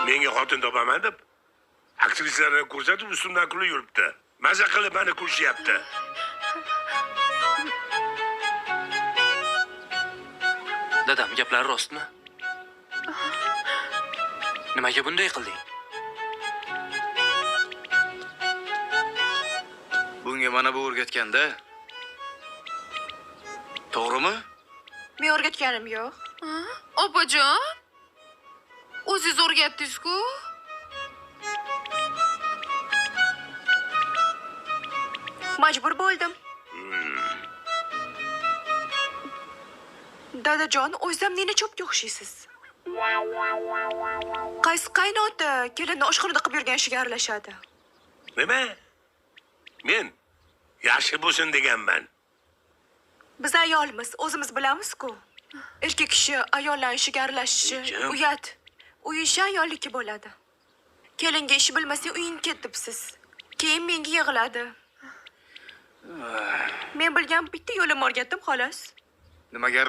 Menga xotin topaman deb aktrisalarni ko'rsatib ustimdan kulib yuribdi. Maza qilib meni kulishyapti. Dadam gaplari rostmi? Nimaga bunday qilding? Bunga mana bu o'rgatganda. To'g'rimi? Men o'rgatganim yo'q. Opajon, o'zingiz o'rgatdingiz-ku. Majbur bo'ldim. Dadajon, o'zim neni cho'pga o'xshaysiz. Qaysi qaynota kelinni oshxonada qilib yurgan ishiga aralashadi? Nima? Men yaxshi bo'lsin deganman. Biz ayolmiz, o'zimiz bilamiz-ku. Erkak kishi ayollar ishiga aralashishi Jim. uyat. Uy ishi ayolniki bo'ladi. Kelinga ishi bilmasang uying ket debsiz. Keyin menga yig'ladi. Men bilgan bitta yo'limni o'rgatdim xolos. Nimaga